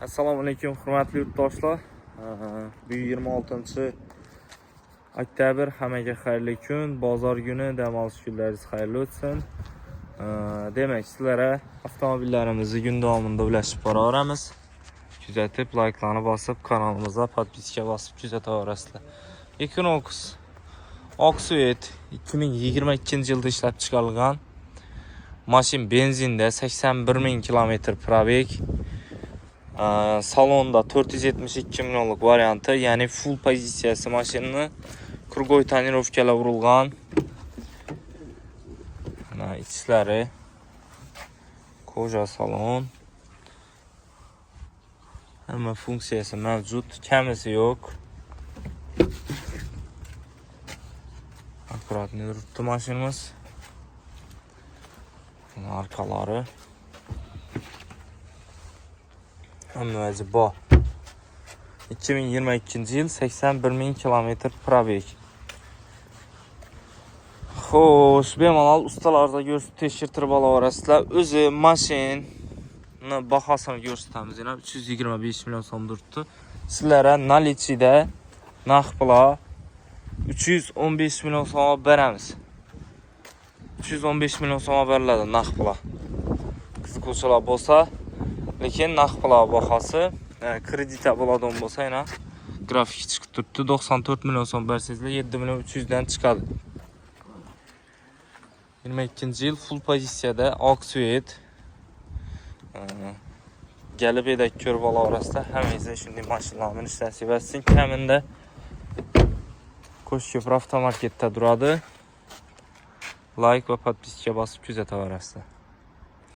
Assalomu alaykum, hurmatli yurtdoshlar. Bu 26 oktyabr, hammaga xayrli kun. Bozor kuni, dam olish kunlaringiz xayrli o'tsin. Demak, sizlarga avtomobillarimizni kun davomida ulashib boraveramiz. Kuzatib, layklarni bosib, kanalimizga подписка bosib kuzataverasizlar. Equinox oq цвет, 2022 yilda ishlab chiqarilgan. Mashin benzinda, 81 ming kilometr пробег. Salonda 472 millionlik varianti, ya'ni full pozitsiyasi mashinani, круговой тонировка lar urilgan. Mana ichlari кожа salon. Hamma funksiyasi mavjud, kamisi yo'q. Аккуратный yuribdi mashinamiz. Mana orqalari. Hammasi bor. 2022 yil, 81 ming kilometr пробег. Xo'sh, bemalol ustalarda ko'rsatib, tekshirtirib olaverasizlar. O'zi mashinani bahosini ko'rsatamiz. Yana 325 million so'm turibdi. Sizlarga наличие da naqd pula 315 million so'm beramiz. 315 million so'm beriladi naqd pula. Qiziquvchilar bo'lsa, lekin naqd pula bahosi, kreditda bo'ladigan bo'lsa, yana grafik chiqib turibdi. 94 million so'm bersangizlar, 7 million 300 dan chiqadi. 22 yil, full pozitsiyada, oq цвет. Kelib edak ko'rib olaverasizlar. Hammangizga shunday mashinalar minish nasib etsin. Kaminda Qo'shko'pir avtomarketda turadi. Like va подписка bosib kuzataverasizlar.